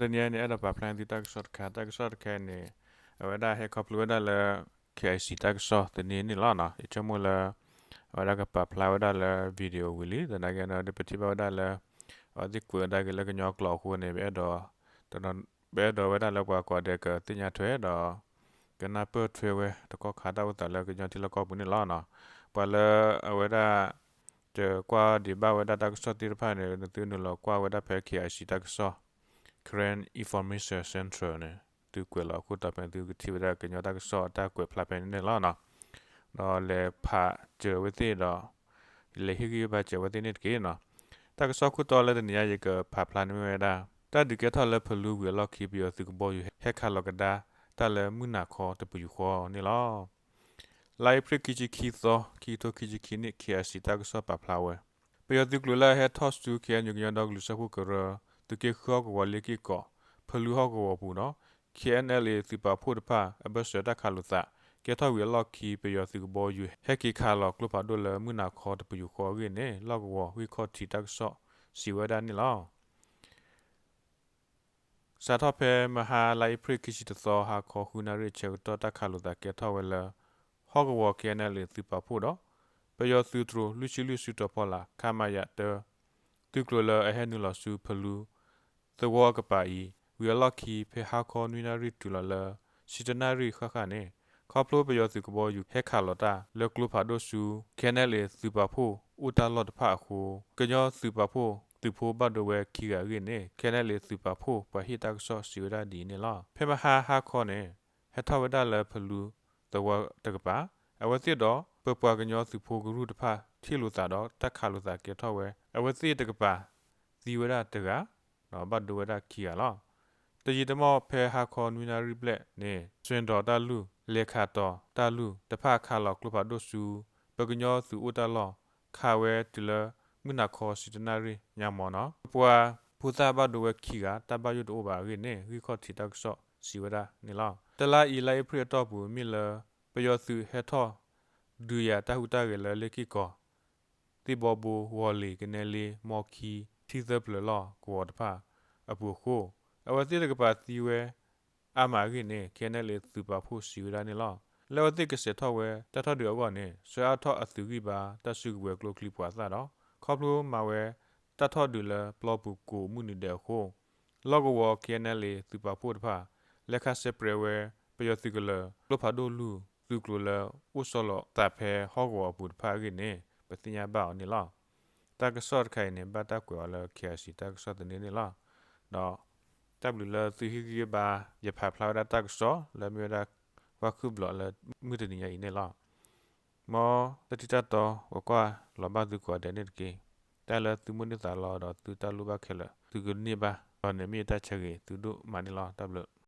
တနံၤအံၤန့ၣ် အဲၣ်ဒိးပာ်ဖျါန့ၢ်သုတၢ်ကစီၣ်တခါ, တၢ်ကစီၣ်တခါအံၤန့ၣ် အဝဲဒၣ်ဟဲခီဖျိဝဲဒၣ်လၢ K I C တၢ်ကစီၣ်သန့န့ၣ်လီၤ. ယဆိကမိၣ်လၢ အဝဲဒၣ်ကပာ်ဖျါဝဲဒၣ်လၢ video ဝံၤလံ, သနာ်က့ဒီး ပထံၣ်ဘၣ်ဝဲဒၣ်လၢ အဝဲသ့ၣ်ကွဲးဝဲဒၣ်က့ၤလၢကညီကျိာ်အဃိန့ၣ် ပအဲၣ်ဒိး ပအဲၣ်ဒိးဝဲဒၣ်လၢပှၤကိးဂၤဒဲးကသ့ၣ်ညါထွဲဒီး ကနၢ်ပၢၢ်ထွဲဝဲတကီၢ်ခါတၢ်အိၣ်သးလၢကညီထံလီၢ်ကီၢ်ပူၤန့ၣ်လီၤ. ပှၤလၢအဝဲဒၣ် တကွၢ်ဒံးဘၣ်ဝဲဒၣ်တၢ်ကစီၣ်သ့ၣ်တဖၣ်န့ၣ် နသုနုာ်လီၤကွၢ်ဝဲဒၣ်ဖဲ K I C တၢ်ကစီၣ် Karen Information Centre န့ၣ် သုကွဲးလီၤအခိၣ်တီဖဲန့ၣ် သုကထံၣ်ဝဲဒၣ်ကညီတၢ်ကစီၣ်အတၢ်ကွဲးဖျါဖဲန့ၣ်န့ၣ်လီၤ. ဒီးလဲၤဖးစၢၤဝဲသ့ၣ်ဒီး လဲၤဟ့ၣ်ဂံၢ်ဟ့ၣ်ဘါစၢၤဝဲသ့ၣ်န့ၣ်တက့ၢ်. တၢ်ကစီၣ်ခိၣ်တီလၢတနံၤအံၤယကဖးဖျါန့ၣ်မ့ၢ်ဝဲဒၣ် တၢ်ဒုးကဲထီၣ်လၢဖလူဝံၤအလီၢ်ခံ ပယီၤသုးကဘီယူၤဟဲခးလီၤကဒါ တၢ်လၢမုၢ်နၤခီတပယူာ်ဃီန့ၣ်လီၤ. လါအ့ဖြ့ၣ်ခံဆံခံသီ ခံကထိခံဆံခံနံၣ် K I C တၢ်ကစီၣ်ပာ်ဖျါဝဲ ပယီၤသုးကျိၤလၢအဟဲထီၣ်ဆူ K N U ကညီဒီကလုာ်စၢဖှိၣ်ကရၢ သုးက့ဃုဟီၣ်ကဝီၤလ့ၢ်က့ၢ်ကီၢ် ဖလူဟီၣ်ကဝီၤပူၤဒီး K N L A သုးပာ်ဖှိၣ်တဖၣ် အဘၢၣ်စၢၤတၢ်ခးလိာ်သး ကဲထီၣ်ဝံၤအလီၢ်ခံ ပယီၤသုးကဘီယူၤဟဲက့ၤခးလီၤကျိဖးဒိၣ်လၢမုၢ်နၤခီတပယူာ်ဃီအဂ့ၢ်န့ၣ် လီၢ်ကဝီၤဂံၢ်ခီၣ်ထံးတၢ်ကစီၣ်စံးဝဲဒၣ်န့ၣ်လီၤ. စးထီၣ်ဖဲမဟါလါအ့ဖြ့ၣ်ခံဆံတသီ ဟါခီဃုနၣ်ရံၣ်ဆၢကတီၢ် တၢ်ခးလိာ်သးကဲထီၣ်ဝဲလၢ ဟီၣ်ကဝီၤ K N L A သုးပာ်ဖှိၣ်ဒီး ပယီၤသုးတြိၤလွံၢ်ဆံလွံၢ်စုတီၤဖီလာ် ခမရ တၢ သုးကျိၤလၢအဟဲနုာ်လီၤဆူဖလူ သဝီအကပၤအံၤ ဝံၤအလီၢ်ခံ ဖဲဟါခီနွံနၣ်ရံၣ်တုၤလီၤလၢ ဆံတၢနၣ်ရံၣ်ဃၣ်ဃၣ်န့ၣ် ခီဖျိပယီၤသုးကဘီယူၤဟဲခးလီၤတၢ်လၢကျိဖးဒိၣ်ဆူ K N L A သုးပာ်ဖှိၣ်အိၣ်တၢ်လီၢ်တဖၣ်အဃိ ကညီသုးပာ်ဖှိၣ်သုးဖိဘၣ်ဒိဝဲခံဂၤအဂ့ၢ်န့ၣ် K N L A သုးပာ်ဖှိၣ်ပှၤဟ့ၣ်တၢ်ကစီၣ်စံးဝဲဒၣ်ဒ်အံၤန့ၣ်လီၤ. ဖဲမဟါဟါခီန့ၣ် ဟဲထီၣ်ဝဲဒၣ်လၢဖလူသဝီတကပၤ အဝဲသ့ၣ်ဒီးပပှၤကညီသုးဖိကရူၢ်တဖၣ်ထံၣ်လိာ်သးဒီးတၢ်ခးလိာ်သးကဲထီၣ်ဝဲ အဝဲသ့ၣ်တကပၤသံဝဲဒၣ်တဂၤ ဒီးဘၣ်ဒိဝဲဒၣ်ခံဂၤလီၤ. တယံာ်တမီၢ်ဖဲဟါခီနွံနၣ်ရံၣ်ဘျဲၣ်န့ၣ် စွ့ၤဒီးတၢ်လုၢ် လဲၤခးတီၤတၢ်လုၢ်တဖၣ်ခးလီၤကျိဖးဒိၣ်ဆူ ပကညီသုးအိၣ်တၢ်လီၢ် ခးဝဲတုၤလၢမုၢ်နၤခီဆံတၢနၣ်ရံၣ်ညါမီၤနီၤ ပပှၤဖိသၣ်ဘၣ်ဒိဝဲခံဂၤ တၢ်ဘၣ်ယိၣ်တအိၣ်ဘၣ်အဂ့ၢ်န့ၣ် ဂံၢ်ခီၣ်ထံးတၢ်ကစီၣ်စံးဝဲဒၣ်န့ၣ်လီၤ. တလါအံၤလါအ့ဖြ့ၣ်အတီၢ်ပူၤ မ့ၢ်လၢ ပယီၤသုးဟဲထီၣ်ဒုးယၤတၢ်ဟူးတၢ်ဂဲၤလၢလ့ၢ်က့ၢ်ကီၢ် သ့ၣ်ဘီဘိ ဝီၤလ့ၤ ကနဲလ့ မီခံ ထံသၢပျၢၤလီၢ်ကဝီၤတဖၣ်အပူၤအဃိ အဝဲသ့ၣ်တကပၤသံဝဲအါမးအဂ့ၢ်န့ၣ် K N L A သုးပာ်ဖှိၣ်စံးဝဲဒၣ်န့ၣ်လီၤ. လၢအဝဲသ့ၣ်ကဆဲးထီၣ်ဝဲတၢ်ထီၣ်ဒုးအဂီၢ်န့ၣ် ဆှၢအါထီၣ်အသုးဂံၢ်ဘါတၢ်စုကဝဲၤကျိချံမျိာ်သၣ်ဒီး ခီဖျိမၤဝဲတၢ်ထီၣ်ဒုးလၢပျီပူၤကိးမုၢ်နံၤဒဲးအဃိ လီၢ်ကဝီၤ K N L A သုးပာ်ဖှိၣ်တဖၣ် လဲၤခးစဲးပြဲးဝဲ ပယီၤသုးကလၢၤ ကျိဖးဒိၣ်လုၢ်သုးကျိၤလၢအိၣ်ဆီလီၤသးဖဲဟီၣ်ကဝီၤအပူၤတဖၣ်အဂ့ၢ်န့ၣ် ပသ့ၣ်ညါဘၣ်အီၤန့ၣ်လီၤ. တၢ်ကစီၣ်တခါအံၤန့ၣ် ဘၣ်တၢ်ကွဲးအီၤလၢ K I C တၢ်ကစီၣ်သန့န့ၣ်လီၤ. ဒီးတၢ်ဘျုးလၢသုဟ့ၣ်ဂံၢ်ဟ့ၣ်ဘါ ယဖးဖျါဝဲဒၣ်တၢ်ကစီၣ်လၢမ့ၢ်ဝဲဒၣ် ကွၢ်ခုၣ်ဘျီးလၢမုၢ်တနံၤညါအံၤန့ၣ်လီၤ. မ်တၢ်ထံၣ်တၢ်တီ ကကွၢ်လီၤဘၣ်သုကိးဂၤဒဲးန့ၣ်တက့ၢ်. တၢ်လၢသုမိၣ်န့ၢ်သးလီဒီးသုတၢ်လိၣ်ဘၣ်ခဲလၢာ် သုကန့ၢ်ဘၣ်ဒီးန့ၣ်မ့ၢ်ယတၢ်ဆၢဂ့ၤသုဒိၣ်မးန့ၣ်လီၤ. တၢ်ဘျုး